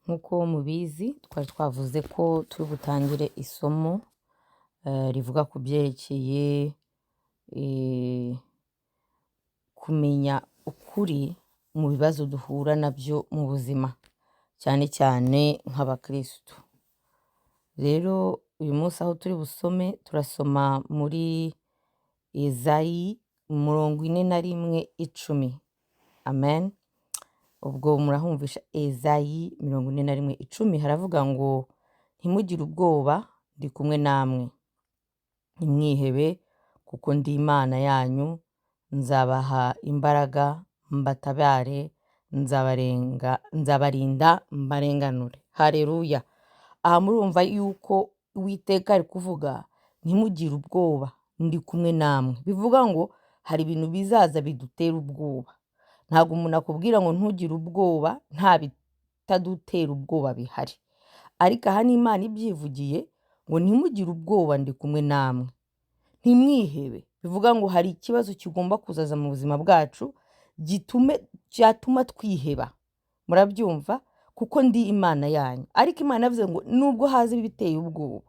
Nk'uko mubizi, twari twavuze ko turi butangire isomo rivuga ku byerekeye kumenya ukuri mu bibazo duhura nabyo mu buzima, cyane cyane nk'abakirisitu. Rero uyu munsi aho turi busome, turasoma muri Izayi 41:10. Amen. Ubwo murahumvisha Ezayi 41:10, haravuga ngo: "Ntimugire ubwoba, ndi kumwe namwe, ntimwihebe, kuko ndi Imana yanyu. Nzabaha imbaraga mbatabare, nzabarenga, nzabarinda mbarenganure." Hareruya! Aha murumva yuko Uwiteka ari kuvuga: "Ntimugire ubwoba, ndi kumwe namwe." Bivuga ngo hari ibintu bizaza bidutera ubwoba. Ntabwo umuntu akubwira ngo ntugire ubwoba nta bitadutera ubwoba bihari, ariko aha ni Imana ibyivugiye ngo: "Ntimugire ubwoba, ndi kumwe namwe, ntimwihebe." Bivuga ngo hari ikibazo kigomba kuzaza mu buzima bwacu gitume cyatuma twiheba. Murabyumva? "Kuko ndi Imana yanyu." Ariko Imana yavuze ngo nubwo haza ibiteye ubwoba,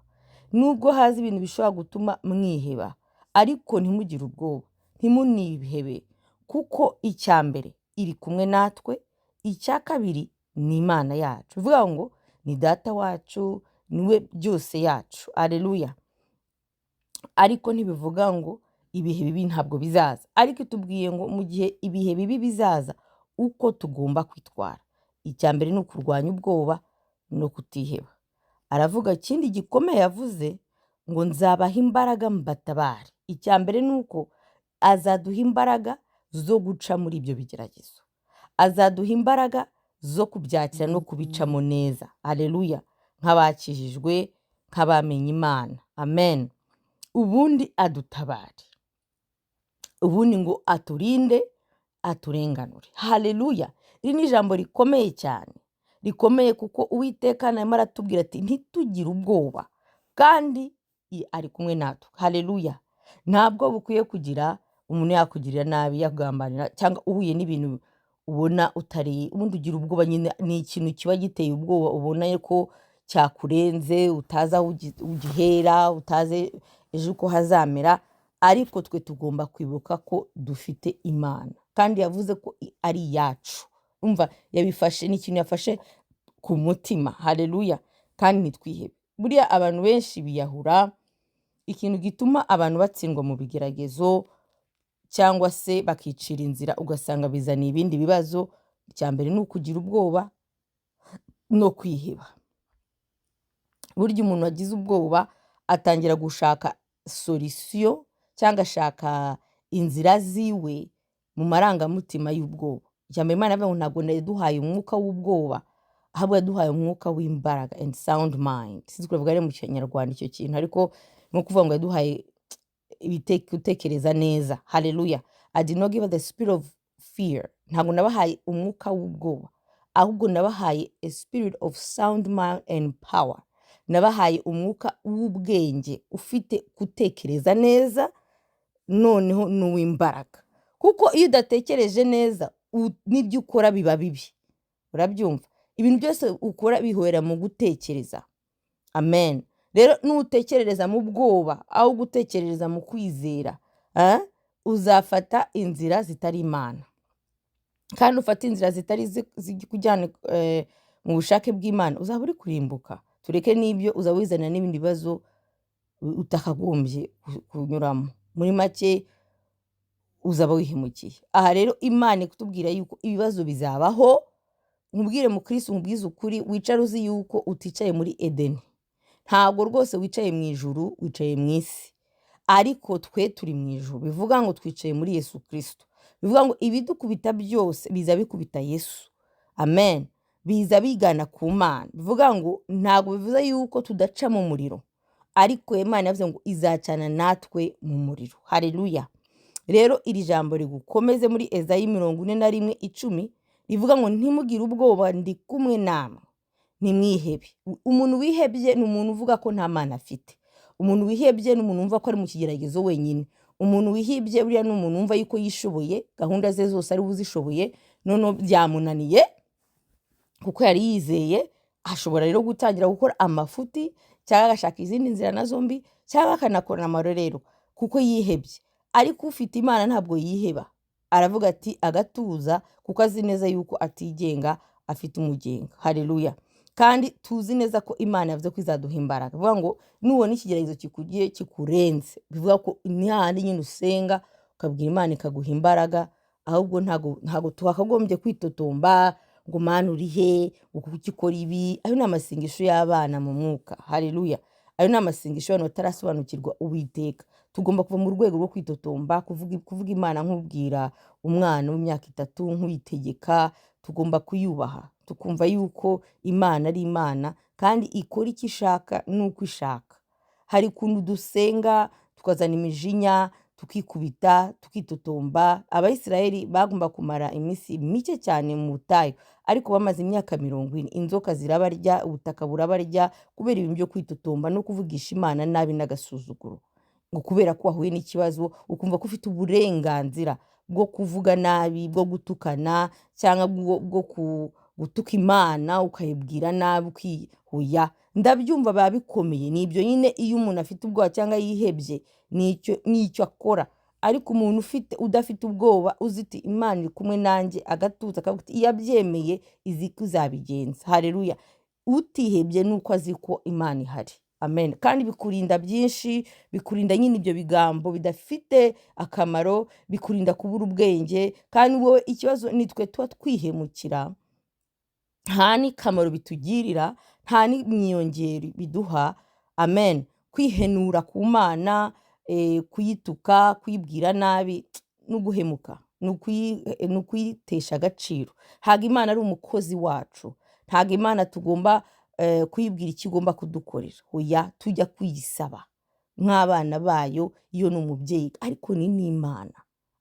nubwo haza ibintu bishobora gutuma mwiheba, ariko ntimugire ubwoba, ntimunihebe, kuko icya mbere iri kumwe natwe, icya kabiri ni Imana yacu. Bivuga ngo ni Data wacu, niwe byose yacu. Aleluya! Ariko ntibivuga ngo ibihe bibi ntabwo bizaza, ariko itubwiye ngo mu gihe ibihe bibi bizaza, uko tugomba kwitwara: icya mbere ni ukurwanya ubwoba no kutiheba. Aravuga ikindi gikomeye, yavuze ngo: "Nzabaha imbaraga mbatabare." Icya mbere ni uko azaduha imbaraga zo guca muri ibyo bigeragezo, azaduha imbaraga zo kubyakira no kubicamo neza. Aleluya! Nk'abakijijwe, nk'abamenye Imana. Amen. Ubundi adutabare, ubundi ngo aturinde, aturenganure. Haleluya! Iri ni ijambo rikomeye cyane, rikomeye, kuko Uwiteka arimo aratubwira ati: "Ntitugire ubwoba," kandi ari kumwe natwe. Haleluya! Ntabwo bukwiye kugira umuntu yakugirira nabi, yakugambanira, cyangwa uhuye n'ibintu ubona utari ubundi ugira ubwoba nyine. Ni ikintu kiba giteye ubwoba, ubona ko cyakurenze, utazi aho ugihera, utazi ejo uko hazamera. Ariko twe tugomba kwibuka ko dufite Imana, kandi yavuze ko ari iyacu. Umva, yabifashe, ni ikintu yafashe ku mutima. Haleluya! Kandi ntitwihebe. Buriya abantu benshi biyahura. Ikintu gituma abantu batsindwa mu bigeragezo cyangwa se bakicira inzira, ugasanga bizaniye ibindi bibazo, icya mbere ni ukugira ubwoba no kwiheba. Burya umuntu wagize ubwoba atangira gushaka solution cyangwa ashaka inzira ziwe mu marangamutima y'ubwoba. Icya mbere, Imana yavuga ngo ntabwo yaduhaye umwuka w'ubwoba, ahubwo yaduhaye umwuka w'imbaraga and sound mind. Sinzi kubivuga ari mu Kinyarwanda icyo kintu, ariko ni ukuvuga ngo yaduhaye gutekereza neza. Haleluya! "I did not give the spirit of fear." Ntabwo nabahaye umwuka w'ubwoba, ahubwo nabahaye a spirit of sound mind and power. Nabahaye umwuka w'ubwenge ufite gutekereza neza, noneho n'uw'imbaraga, kuko iyo udatekereje neza, n'ibyo ukora biba bibi. Urabyumva? Ibintu byose ukora bihera mu gutekereza. Amen. Rero nutekerereza mu bwoba aho gutekerereza mu kwizera, uzafata inzira zitari Imana. Kandi ufata inzira zitari zikujyana mu bushake bw'Imana, uzaba uri kurimbuka. Tureke n'ibyo, uzaba wizanira n'ibindi bibazo utakagombye kunyuramo. Muri make, uzaba wihemukiye. Aha rero Imana ikutubwira yuko ibibazo bizabaho. Nkubwire mu Kirisitu, nkubwize ukuri, wicare uzi yuko uticaye muri Edeni. Ntabwo rwose wicaye mu ijuru, wicaye mu isi, ariko twe turi mu ijuru. Bivuga ngo twicaye muri Yesu Kirisito. Bivuga ngo ibidukubita byose biza bikubita Yesu. Amen. Biza bigana ku Mana. Bivuga ngo ntabwo bivuze yuko tudaca mu muriro, ariko Imana yavuze ngo izacana natwe mu muriro. Haleluya! Rero iri jambo rigukomeze muri Ezayi 41:10, rivuga ngo: "Ntimugire ubwoba, ndi kumwe namwe, ntimwihebe." Umuntu wihebye ni umuntu uvuga ko nta Mana afite. Umuntu wihebye ni umuntu wumva ko ari mu kigeragezo wenyine. Umuntu wihebye buriya ni umuntu wumva yuko yishoboye, gahunda ze zose ari we uzishoboye, noneho byamunaniye kuko yari yizeye. Ashobora rero gutangira gukora amafuti, cyangwa agashaka izindi nzira nazo mbi, cyangwa akanakora amarorero kuko yihebye. Ariko ufite Imana ntabwo yiheba, aravuga ati agatuza, kuko azi neza yuko atigenga, afite umugenga. Haleluya! Kandi tuzi neza ko Imana yavuze ko izaduha imbaraga. Bivuga ngo nubona ikigeragezo kikugiye kikurenze, bivuga ko ni hahandi nyine usenga ukabwira Imana ikaguha imbaraga. Ahubwo ntago twakagombye kwitotomba ngo "Mana, uri he? Ngo kuki ukora ibi?" Ayo ni amasengesho y'abana mu mwuka. Haleluya! Ayo ni amasengesho y'abantu batarasobanukirwa Uwiteka. Tugomba kuva mu rwego rwo kwitotomba, kuvuga Imana nk'ubwira umwana w'imyaka 3, nk'uyitegeka. Tugomba kuyubaha, tukumva yuko Imana ari Imana kandi ikora icyo ishaka n'uko ishaka. Hari ukuntu dusenga tukazana imijinya, tukikubita, tukitotomba. Abayisiraheli bagomba kumara iminsi mike cyane mu butayu, ariko bamaze imyaka 40. Inzoka zirabarya, ubutaka burabarya, kubera ibintu byo kwitotomba no kuvugisha Imana nabi n'agasuzuguro, ngo kubera ko wahuye n'ikibazo ukumva ko ufite uburenganzira bwo kuvuga nabi, bwo gutukana, cyangwa bwo gutuka Imana, ukayibwira nabi, ukihuya. Ndabyumva biba bikomeye, ni ibyo nyine. Iyo umuntu afite ubwoba cyangwa yihebye, nicyo akora. Ariko umuntu udafite ubwoba, uzi uti "Imana iri kumwe nanjye", agatuza, akavuga ati "Iyo abyemeye izi ko izabigenza." Haleluya! Utihebye ni uko azi ko Imana ihari. Amen. Kandi bikurinda byinshi, bikurinda nyine ibyo bigambo bidafite akamaro, bikurinda kubura ubwenge. Kandi wowe ikibazo ni twe tuba twihemukira, nta n'ikamaro bitugirira, nta n'imyiyongero biduha. Amen. Kwihenura ku Mana, kuyituka, kuyibwira nabi, no guhemuka, ni ukuyitesha agaciro. Ntabwo Imana ari umukozi wacu, ntabwo Imana tugomba kuyibwira icyo igomba kudukorera. Oya, tujya kuyisaba nk'abana bayo. Iyo ni umubyeyi, ariko ni n'Imana.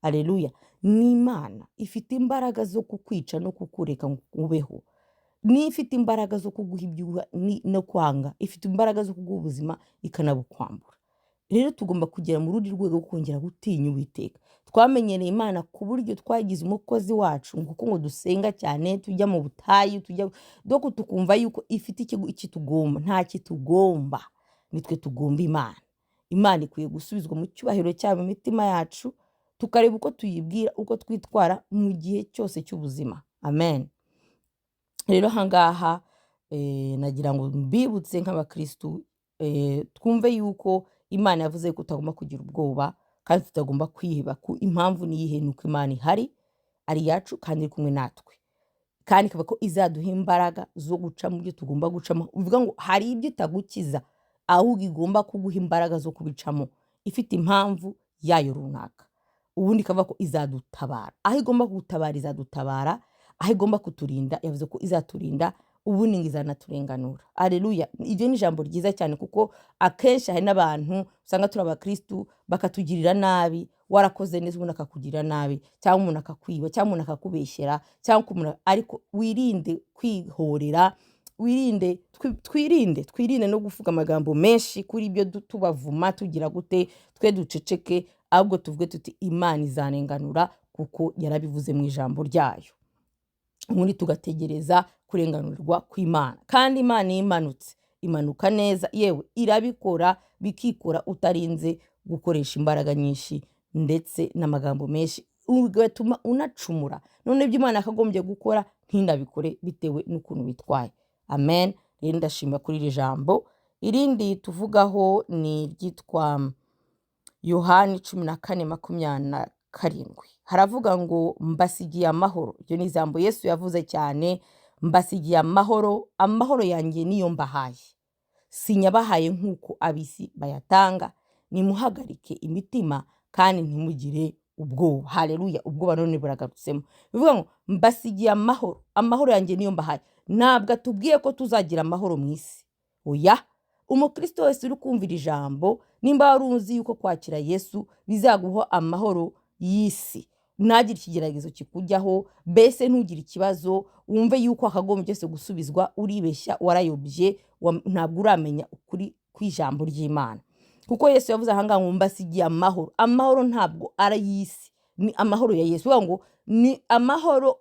Aleluya! Ni Imana ifite imbaraga zo kukwica no kukureka ngo ubeho, niyo ifite imbaraga zo kuguha ibyo uha no kwanga, ifite imbaraga zo kuguha ubuzima ikanabukwambura. Rero tugomba kugera mu rundi rwego rwo kongera gutinya Uwiteka. Twamenyereye Imana ku buryo twagize umukozi wacu, ngo kuko ngo dusenga cyane, tujya mu butayu, tujya doko, tukumva yuko ifite ikitugomba. Nta kitugomba, nitwe tugomba Imana. Imana ikwiye gusubizwa mu cyubahiro cyayo mu mitima yacu, tukareba uko tuyibwira, uko twitwara mu gihe cyose cy'ubuzima. Amen. Rero ahangaha nagira ngo mbibutse nk'abakirisitu, twumve yuko Imana yavuze ko tutagomba kugira ubwoba kandi tutagomba kwiheba. Ku impamvu ni iyihe? Ni uko Imana ihari, ari iyacu kandi iri kumwe natwe, kandi ikaba ko izaduha imbaraga zo guca mu byo tugomba gucamo. Bivuga ngo hari ibyo itagukiza, ahubwo igomba kuguha imbaraga zo kubicamo, ifite impamvu yayo runaka. Ubundi ikavuga ko izadutabara. Aho igomba kugutabara izadutabara, aho igomba kuturinda yavuze ko izaturinda, ubundi ngo izanaturenganura. Aleluya! Iryo ni ijambo ryiza cyane, kuko akenshi hari n'abantu usanga turi abakirisitu bakatugirira nabi. Warakoze neza, ubundi akakugirira nabi, cyangwa umuntu akakwiba, cyangwa umuntu akakubeshyera, cyangwa umuntu. Ariko wirinde kwihorera, wirinde, twirinde no kuvuga amagambo menshi kuri ibyo, tubavuma, tugira gute. Twe duceceke, ahubwo tuvuge tuti "Imana izarenganura", kuko yarabivuze mu ijambo ryayo. Ubundi tugategereza kurenganurwa kw'Imana. Kandi Imana iyo imanutse, imanuka neza, yewe irabikora bikikora, utarinze gukoresha imbaraga nyinshi ndetse n'amagambo menshi, bigatuma unacumura. None ibyo Imana yakagombye gukora ntinabikore bitewe n'ukuntu witwaye. Amen. Rero ndashima kuri iri jambo. Irindi tuvugaho ni iryitwa Yohani 14:27. Haravuga ngo "Mbasigiye amahoro." Iryo ni ijambo Yesu yavuze cyane: "Mbasigiye amahoro, amahoro yanjye niyo mbahaye, sinyabahaye nk'uko ab'isi bayatanga. Nimuhagarike imitima kandi ntimugire ubwoba." Haleluya! Ubwoba none buragarutsemo. Bivuga ngo "Mbasigiye amahoro, amahoro yanjye niyo mbahaye." Ntabwo atubwiye ko tuzagira amahoro mu isi, oya. Umukristo wese uri kumvira ijambo, nimba wari uzi yuko kwakira Yesu bizaguha amahoro y'isi, ntagire ikigeragezo kikujyaho, mbese ntugire ikibazo, wumve yuko wakagombye byose gusubizwa, uribeshya, warayobye, ntabwo uramenya ukuri kw'ijambo ry'Imana. Kuko Yesu yavuze ahangaha ngo "Mbasigiye amahoro." Amahoro ntabwo ari ay'isi, ni amahoro ya Yesu. Bivuga ngo ni amahoro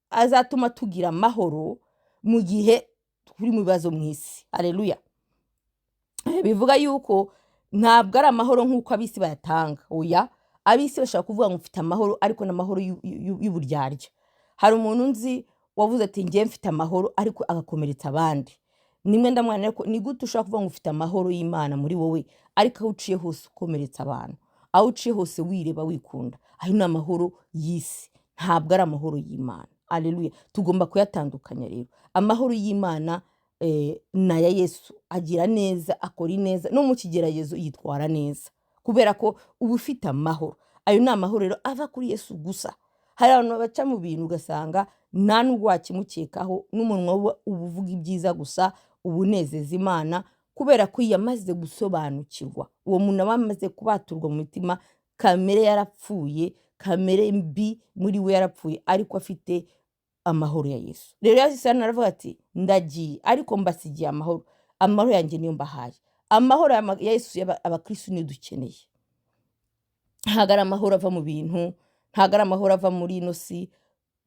azatuma tugira amahoro mu gihe turi mu bibazo mu isi. Aleluya. Bivuga yuko ntabwo ari amahoro nk'uko ab'isi bayatanga. Oya, ab'isi bashobora kuvuga ngo mfite amahoro, ariko ni amahoro y'uburyarya. Hari umuntu nzi wavuze ati: "Ngewe mfite amahoro," ariko agakomeretsa abandi. Nimwe ndamwana, ariko ni gute ushobora kuvuga ngo ufite amahoro y'Imana muri wowe, ariko aho uciye hose ukomeretsa abantu, aho uciye hose wireba, wikunda? Ayo ni amahoro y'isi, ntabwo ari amahoro y'Imana. Aleluya. Tugomba kuyatandukanya rero. Amahoro y'Imana ni aya Yesu. Agira neza, akora ineza, no mu kigeragezo yitwara neza, kubera ko uba ufite amahoro. Ayo ni amahoro rero ava kuri Yesu gusa. Hari abantu baca mu bintu, ugasanga nta nubwo wakimukekaho, n'umunwa we uba uvuga ibyiza gusa, uba unezeza Imana, kubera ko yamaze gusobanukirwa. Uwo muntu aba amaze kubaturwa mu mitima, kamere yarapfuye, kamere mbi muri we yarapfuye, ariko afite amahoro ya Yesu. Rero Yesu hano aravuga ati: "Ndagiye, ariko mbasigiye amahoro. Amahoro yanjye niyo mbahaye." Amahoro ya Yesu abakristu niyo dukeneye. Ntabwo ari amahoro ava mu bintu, ntabwo ari amahoro ava muri ino si.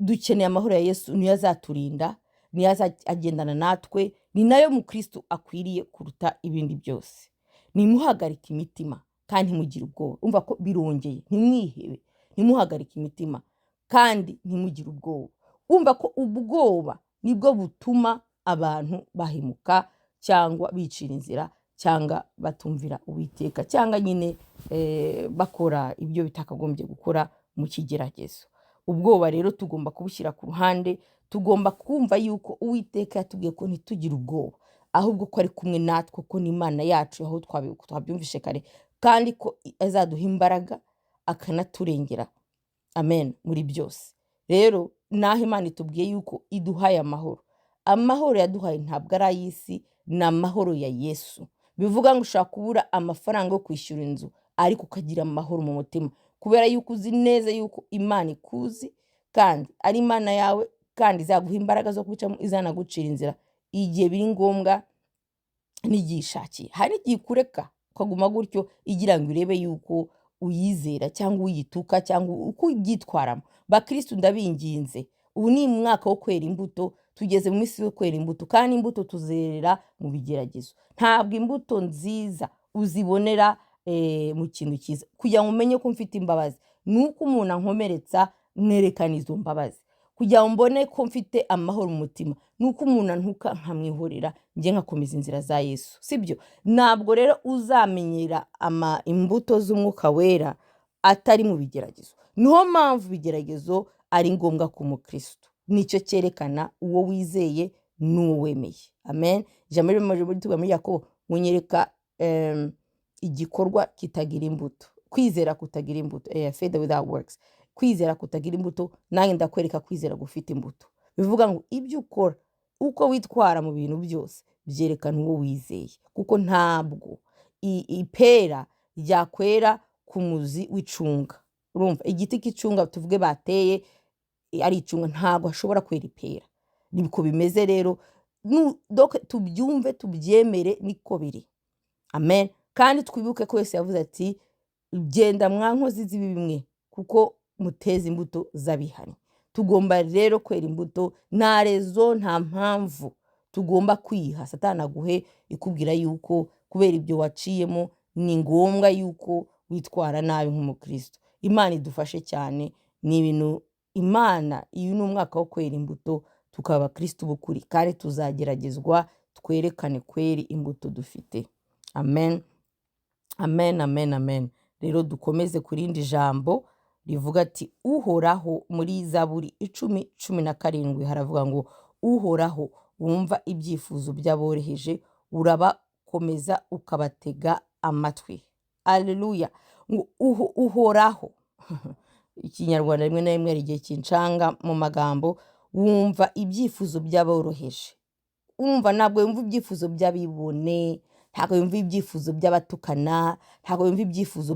Dukeneye amahoro ya Yesu, niyo azaturinda, niyo azagendana natwe, ni nayo mukristu akwiriye kuruta ibindi byose. Nimuhagarike imitima kandi ntimugire ubwoba. Umva ko birongeye: ntimwihebe, ntimuhagarike imitima kandi ntimugire ubwoba. Umva ko ubwoba nibwo butuma abantu bahemuka, cyangwa bicira inzira, cyangwa batumvira Uwiteka, cyangwa nyine bakora ibyo bitakagombye gukora mu kigeragezo. Ubwoba rero tugomba kubushyira ku ruhande. Tugomba kumva yuko Uwiteka yatubwiye ko ntitugire ubwoba, ahubwo ko ari kumwe natwe, ko n'Imana yacu, aho twabyumvishe kare, kandi ko azaduha imbaraga akanaturengera, amen, muri byose. Rero naho Imana itubwiye yuko iduhaye amahoro, amahoro yaduhaye ntabwo ari ay'isi, ni amahoro ya Yesu. Bivuga ngo ushobora kubura amafaranga yo kwishyura inzu, ariko ukagira amahoro mu mutima, kubera yuko uzi neza yuko Imana ikuzi kandi ari Imana yawe, kandi izaguha imbaraga zo kubicamo, izanagucira inzira igihe biri ngombwa n'igihe ishakiye. Hari igihe ikureka ukaguma gutyo, igira ngo irebe yuko uyizera cyangwa uyituka, cyangwa uko ubyitwaramo. Bakirisitu, ndabinginze, ubu ni umwaka wo kwera imbuto. Tugeze mu minsi yo kwera imbuto, kandi imbuto tuzerera mu bigeragezo. Ntabwo imbuto nziza uzibonera mu kintu cyiza. Kugira ngo umenye ko mfite imbabazi, ni uko umuntu ankomeretsa mwerekana izo mbabazi. Kugira ngo mbone ko mfite amahoro mu mutima, ni uko umuntu antuka nkamwihorera, njye nkakomeza inzira za Yesu. Sibyo? Ntabwo rero uzamenyera imbuto z'Umwuka Wera atari mu bigeragezo. Niho mpamvu ibigeragezo ari ngombwa ku mukristo. Nicyo cyerekana uwo wizeye n'uwo wemeye. Amen. Ijambo riri muri Yakobo ngo: "Nyereka igikorwa kitagira imbuto, kwizera kutagira imbuto," faith without works, kwizera kutagira imbuto, nanjye ndakwereka kwizera gufite imbuto. Bivuga ngo ibyo ukora, uko witwara mu bintu byose, byerekana uwo wizeye, kuko ntabwo ipera ryakwera ku muzi w'icunga. Urumva, igiti cy'icunga tuvuge bateye ari icunga, ntabwo hashobora kwera ipera. Niko bimeze rero. Donc tubyumve, tubyemere, niko biri. Amen. Kandi twibuke ko Yesu yavuze ati: "Genda mwa nkozi z'ibibi mwe, kuko muteza imbuto z'abihannye." Tugomba rero kwera imbuto. Nta raison, nta mpamvu tugomba kwiha Satani aguhe ikubwira yuko kubera ibyo waciyemo ni ngombwa yuko witwara nabi nk'umukristo. Imana idufashe cyane. Ni ibintu Imana, uyu ni umwaka wo kwera imbuto, tukaba abakristo b'ukuri, kandi tuzageragezwa, twerekane kweri imbuto dufite. Amen, amen, amen, amen. Rero dukomeze ku rindi jambo rivuga ati: "Uhoraho," muri Zaburi 10:17 haravuga ngo: "Uhoraho, wumva ibyifuzo by'aboroheje, urabakomeza ukabatega amatwi." Aleluya. Ngo Uhoraho, Ikinyarwanda rimwe na rimwe hari igihe kincanga mu magambo. Wumva ibyifuzo by'aboroheje. Wumva, ntabwo yumva ibyifuzo by'abibone, ntabwo yumva ibyifuzo by'abatukana, ntabwo yumva ibyifuzo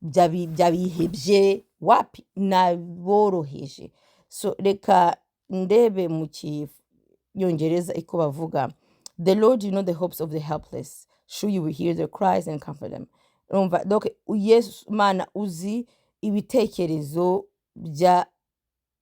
by'abihebye. Wapi, naboroheje. So reka ndebe mu Cyongereza iko bavuga: "The Lord, you know the hopes of the helpless. Sure, you will hear their cries and comfort them." Urumva, donc Yesu Mana uzi ibitekerezo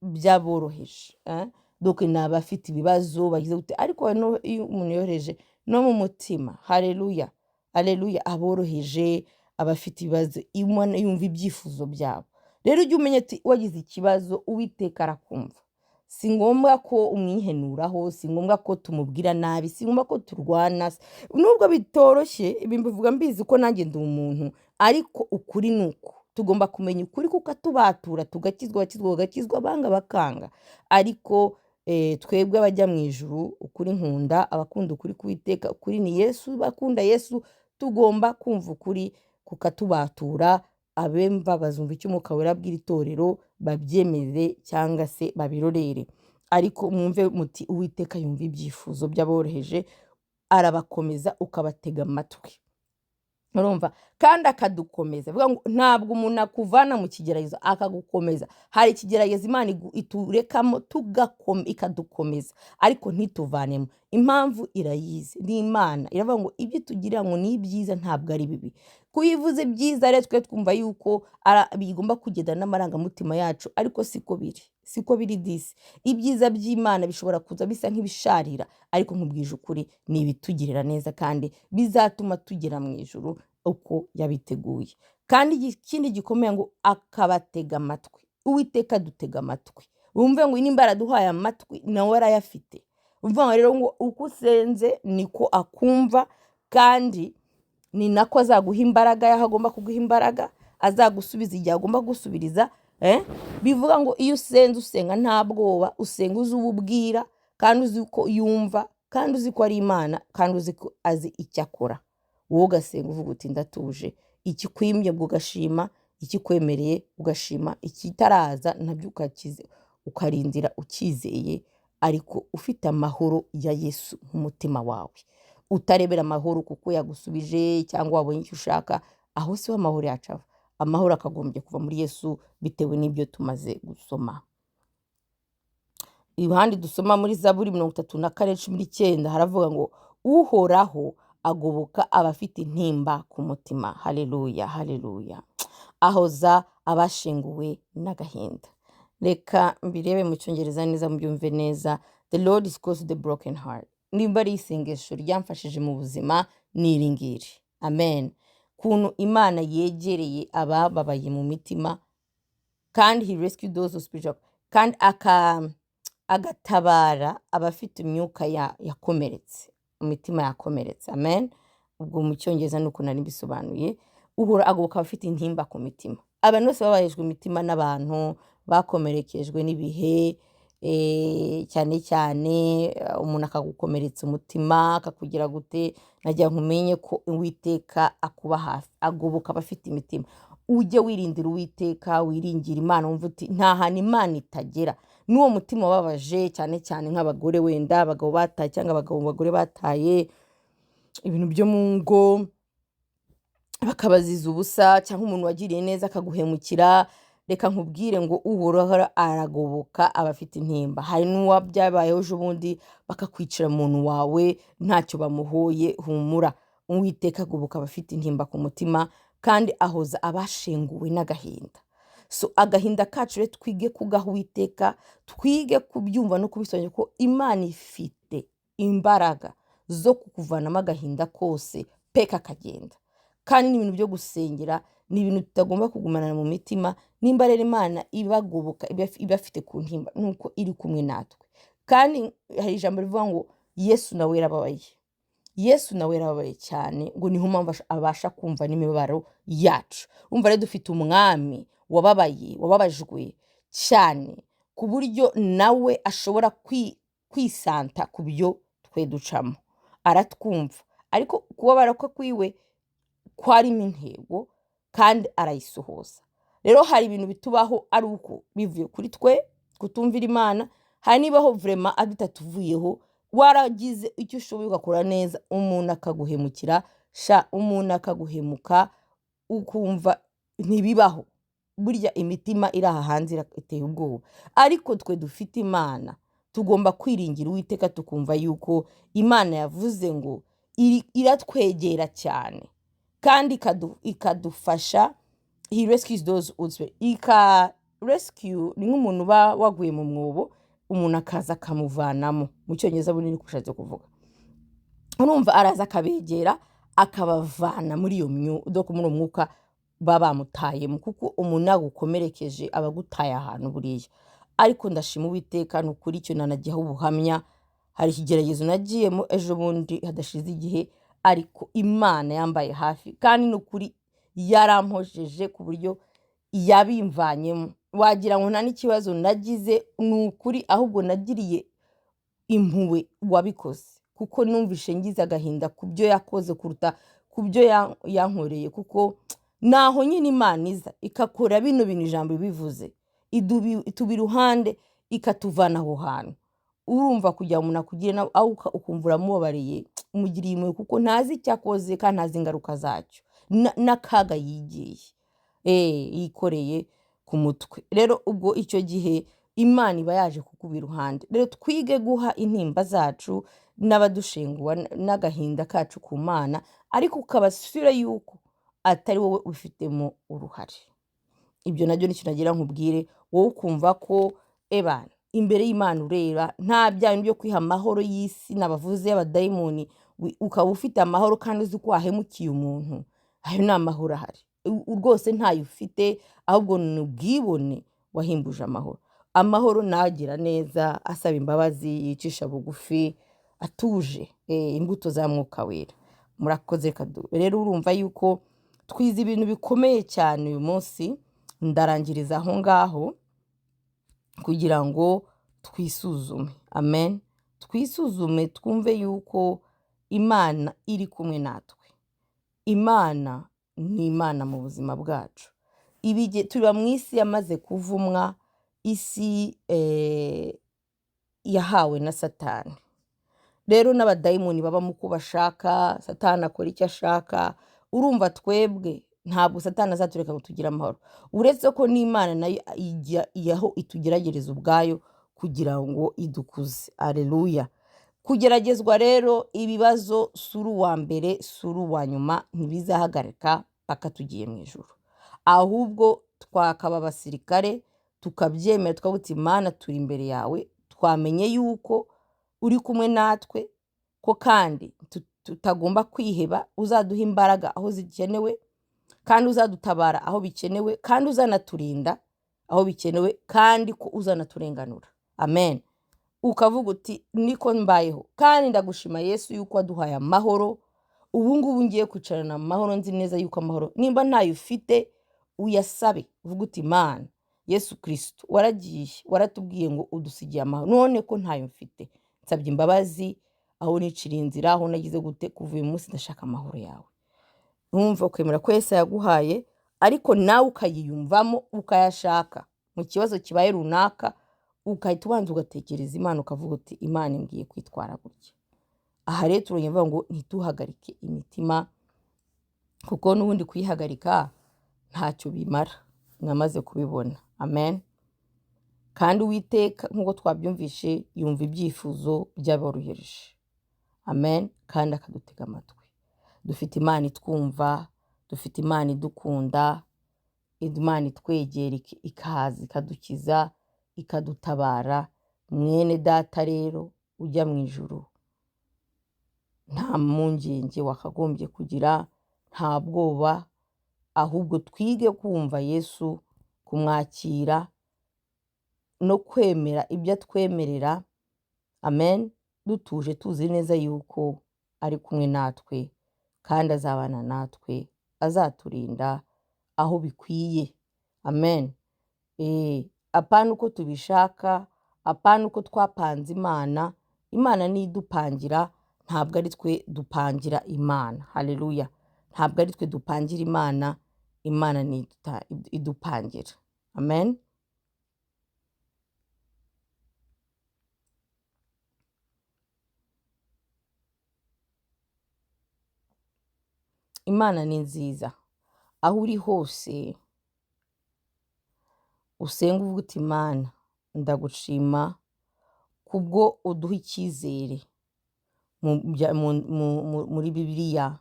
by'aboroheje, eh? Donc ni abafite ibibazo bagize gute, ariko no iyo umuntu yoroheje no mu mutima, haleluya, haleluya, aboroheje, abafite ibibazo, Imana yumva ibyifuzo byabo. Rero ujye umenya ati wagize ikibazo, Uwiteka arakumva. Si ngombwa ko umwihenuraho, si ngombwa ko tumubwira nabi, si ngombwa ko turwana, nubwo bitoroshye. Ibi mbivuga mbizi ko nanjye ndi umuntu, ariko ukuri ni uku: tugomba kumenya ukuri kuko atubatura, tugakizwa, abakizwa bagakizwa, abanga bakanga. Ariko twebwe abajya mu ijuru, ukuri nkunda, abakunda ukuri k'Uwiteka, ukuri ni Yesu, bakunda Yesu, tugomba kumva ukuri kukatubatura. Abemva bazumva icyo Umwuka Wera abwira itorero, babyemeze cyangwa se babirorere. Ariko mwumve muti Uwiteka yumva ibyifuzo by'aboroheje, arabakomeza, ukabatega amatwi, urumva, kandi akadukomeza. Bivuga ngo ntabwo umuntu akuvana mu kigeragezo akagukomeza. Hari ikigeragezo Imana iturekamo ikadukomeza, ariko ntituvanemo. Impamvu irayizi, ni Imana. Iravuga ngo ibyo itugirira ngo ni ibyiza, ntabwo ari bibi. Kuyivuze byiza rero, twe twumva yuko bigomba kugenda n'amarangamutima yacu, ariko siko biri, siko biri disi. Ibyiza by'Imana bishobora kuza bisa nk'ibisharira, ariko nkubwije ukuri ni ibitugirira neza kandi bizatuma tugera mu ijuru uko yabiteguye. Kandi ikindi gikomeye ngo akabatega amatwi. Uwiteka adutega amatwi. Wumve ngo nimba yaraduhaye amatwi, nawe arayafite. Umva ngo rero ngo uko usenze niko akumva, kandi ni nako azaguha imbaraga y'aho agomba kuguha imbaraga, azagusubiza igihe agomba gusubiriza. Bivuga ngo iyo usenze, usenga nta bwoba, usenga uzi uwo ubwira, kandi uzi ko yumva, kandi uzi ko ari Imana, kandi uzi ko azi icyo akora. Wowe ugasenga uvuga uti ndatuje. Ikikwimye ubwo ugashima, ikikwemereye ugashima, ikitaraza nabyo ukakize, ukarindira ukizeye, ariko ufite amahoro ya Yesu mu mutima wawe, utarebera amahoro kuko yagusubije cyangwa wabonye icyo ushaka. Aho siho amahoro yacu ava. Amahoro akagombye kuva muri Yesu, bitewe n'ibyo tumaze gusoma. Iruhande dusoma muri Zaburi 34:19, haravuga ngo Uhoraho agoboka abafite intimba ku mutima. Haleluya, haleluya. Ahoza abashenguwe n'agahinda. Reka mbirebe mu Cyongereza neza mubyumve neza. The Lord is close to the broken heart. Nimba ari isengesho ryamfashije mu buzima, ni iri ngiri. Amen. Kuntu Imana yegereye abababaye mu mitima, kandi he rescued those who spiritual, kandi agatabara abafite imyuka yakomeretse, imitima yakomeretse. Amen. Ubwo mu Cyongereza ni uko nari mbisobanuye. Uhora agoboka abafite intimba ku mitima. Abantu bose bababajwe imitima n'abantu, bakomerekejwe n'ibihe, cyane cyane umuntu akagukomeretsa umutima, akakugira gute, nagira ngo umenye ko Uwiteka akuba hafi, agoboka abafite imitima. Ujye wirindira Uwiteka, wiringira Imana, wumva uti nta hantu Imana itagera. N'uwo mutima wababaje, cyane cyane nk'abagore wenda abagabo bataye, cyangwa abagabo abagore bataye, ibintu byo mu ngo bakabaziza ubusa, cyangwa umuntu wagiriye neza akaguhemukira, reka nkubwire ngo Uhoraho aragoboka abafite intimba. Hari n'uwa byabayeho ejo bundi bakakwicira umuntu wawe ntacyo bamuhoye. Humura, Uwiteka agoboka abafite intimba ku mutima, kandi ahoza abashenguwe n'agahinda. So agahinda kacu rero twige kugaha Uwiteka, twige kubyumva no kubisobanura ko Imana ifite imbaraga zo kukuvanamo agahinda kose pe, kakagenda. Kandi ni ibintu byo gusengera, ni ibintu tutagomba kugumana mu mitima. Nimba rero Imana ibagoboka, ibafite ku ntimba, nuko iri kumwe natwe. Kandi hari ijambo rivuga ngo Yesu nawe yarababaye. Yesu nawe yarababaye cyane, ngo niho mpamvu abasha kumva n'imibabaro yacu. Umva rero, dufite umwami wababaye, wababajwe cyane, ku buryo nawe ashobora kwisanta ku byo twe ducamo. Aratwumva, ariko kubabara kwe kwiwe kwarimo intego, kandi arayisohoza. Rero hari ibintu bitubaho ari uko bivuye kuri twe kutumvira Imana, hari nibaho vraiment bitatuvuyeho, waragize icyo ushoboye ugakora neza, umuntu akaguhemukira sha, umuntu akaguhemuka ukumva ntibibaho. Burya imitima iri aha hanze iteye ubwoba, ariko twe dufite Imana, tugomba kwiringira Uwiteka, tukumva yuko Imana yavuze ngo iratwegera cyane kandi ikadufasha. He rescues those who ika rescue ni nk'umuntu uba waguye mu mwobo. Umuntu akaza akamuvanamo. Mu Cyongereza bunini kushatse kuvuga, urumva, araza akabegera, akabavana muri iyo donc muri uwo mwuka baba bamutayemo, kuko umuntu yagukomerekeje aba agutaye ahantu buriya. Ariko ndashima Uwiteka, ni ukuri, icyo nanagihaho ubuhamya. Hari ikigeragezo nagiyemo ejo bundi hadashize igihe, ariko Imana yambaye hafi, kandi ni ukuri yarampojeje ku buryo yabimvanyemo, wagira ngo nta n'ikibazo nagize. Ni ukuri, ahubwo nagiriye impuhwe wabikoze, kuko numvishe ngize agahinda ku byo yakoze kuruta ku byo yankoreye, kuko naho nyine Imana iza ikakora bino bintu ijambo bivuze, ituba iruhande, ikatuvana aho hantu. Urumva, kugira ngo umuntu akugire nawe aho ukumva uramubabariye, umugiriye impuhwe, kuko ntazi icyo akoze kandi ntazi ingaruka zacyo n'akaga yigiye yikoreye ku mutwe. Rero ubwo icyo gihe Imana iba yaje kukuba iruhande. Rero twige guha intimba zacu n'abadushenguwa n'agahinda kacu ku Mana, ariko ukabasura yuko atari wowe ubifitemo uruhare. Ibyo nabyo nicyo nagira nkubwire wowe ukumva ko ebana imbere y'Imana urera, nta bya bintu byo kwiha amahoro y'isi nabavuze y'abadayimoni, ukaba ufite amahoro kandi uzi ko wahemukiye umuntu. Ayo ni amahoro ahari? Rwose ntayo ufite, ahubwo ni ubwibone wahimbuje amahoro. Amahoro nagira neza, asaba imbabazi, yicisha bugufi, atuje, imbuto za Mwuka Wera. Murakoze. Rero urumva yuko twize ibintu bikomeye cyane uyu munsi. Ndarangiriza aho ngaho kugira ngo twisuzume. Amen. Twisuzume, twumve yuko Imana iri kumwe natwe. Imana ni Imana mu buzima bwacu. Tuba mu isi yamaze kuvumwa, isi yahawe na Satani. Rero n'abadayimoni babamo uko bashaka, Satani akora icyo ashaka. Urumva, twebwe ntabwo Satani azatureka ngo tugire amahoro, uretse ko n'Imana nayo ijya aho itugeragereza ubwayo kugira ngo idukuze. Aleluya. Kugeragezwa rero, ibibazo, si uri uwa mbere, si uri uwa nyuma, ntibizahagarika paka tugiye mu ijuru. Ahubwo twakaba abasirikare, tukabyemera, tukavuga uti: "Imana, turi imbere yawe, twamenye yuko uri kumwe natwe, ko kandi tutagomba kwiheba, uzaduha imbaraga aho zikenewe, kandi uzadutabara aho bikenewe, kandi uzanaturinda aho bikenewe, kandi ko uzanaturenganura." Amen. Ukavuga uti: "Niko mbayeho, kandi ndagushima Yesu yuko waduhaye amahoro. Ubu ngubu ngiye kwicarana amahoro, nzi neza yuko amahoro." Nimba ntayo ufite, uyasabe, uvuga uti: "Imana, Yesu Kirisito, waragiye, waratubwiye ngo udusigiye amahoro, none ko ntayo mfite, nsabye imbabazi aho niciriye inzira, aho nagize gute. Kuva uyu munsi ndashaka amahoro yawe." Ntumva kwemera ko Yesu yaguhaye, ariko nawe ukayiyumvamo, ukayashaka. Mu kibazo kibaye runaka, ugahita ubanza ugatekereza Imana, ukavuga uti: "Imana imbwiye kwitwara gutya." Aha rero turongera ngo ntituhagarike imitima, kuko n'ubundi kuyihagarika ntacyo bimara, mwamaze kubibona. Amen. Kandi Uwiteka, nk'uko twabyumvishe, yumva ibyifuzo by'aboroheje. Amen. Kandi akadutega amatwi. Dufite Imana itwumva, dufite Imana idukunda, Imana itwegera, ikaza ikadukiza, ikadutabara. Mwene data rero ujya mu ijuru, nta mpungenge wakagombye kugira, nta bwoba, ahubwo twige kumva Yesu, kumwakira no kwemera ibyo atwemerera. Amen. Dutuje, tuzi neza yuko ari kumwe natwe kandi azabana natwe, azaturinda aho bikwiye. Amen. Apana uko tubishaka, apana uko twapanze Imana. Imana niyo idupangira, ntabwo ari twe dupangira Imana. Haleluya. Ntabwo ari twe dupangira Imana, Imana niyo idupangira. Amen. Imana ni nziza. Aho uri hose usenga uvuga uti: "Imana, ndagushima kubwo uduha icyizere muri Bibiliya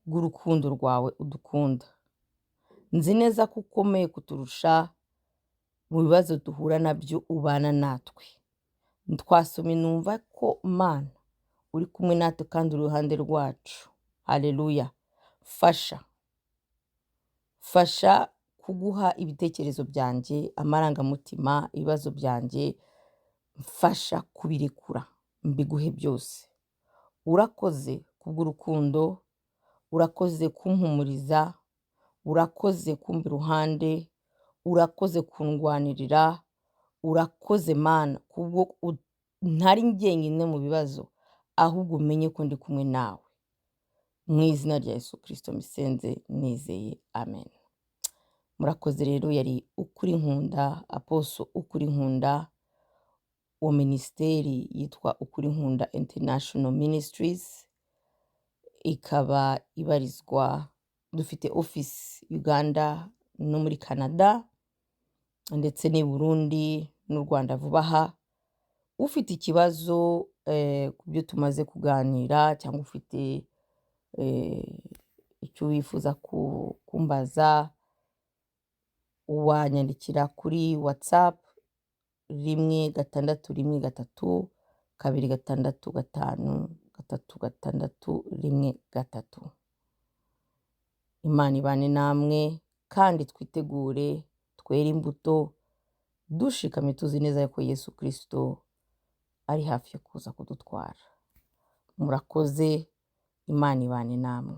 bw'urukundo rwawe udukunda. Nzi neza ko ukomeye kuturusha, mu bibazo duhura nabyo ubana natwe." Twasomye numva ko Mana uri kumwe natwe kandi uri iruhande rwacu. Haleluya. Fasha, fasha kuguha ibitekerezo byanjye, amarangamutima, ibibazo byanjye, mfasha kubirekura mbiguhe byose. Urakoze kubw'urukundo, urakoze kumpumuriza, urakoze kumba iruhande, urakoze kundwanirira, urakoze Mana kubwo ntari njyenyine mu bibazo, ahubwo umenye ko ndi kumwe nawe. Mu izina rya Yesu Kristo mbisenze nizeye, amen. Murakoze rero, yari Ukuri Nkunda, Apostle Ukuri Nkunda wa minisiteri yitwa Ukuri Nkunda International Ministries, ikaba ibarizwa, dufite office Uganda no muri Canada ndetse n'i Burundi n'u Rwanda vuba aha. Ufite ikibazo ku byo tumaze kuganira cyangwa ufite icyo wifuza kumbaza, wanyandikira kuri WhatsApp 16132653613. Imana ibane namwe kandi twitegure twere imbuto dushikamye tuzi neza ko Yesu Kristo ari hafi yo kuza kudutwara. Murakoze, Imana ibane namwe.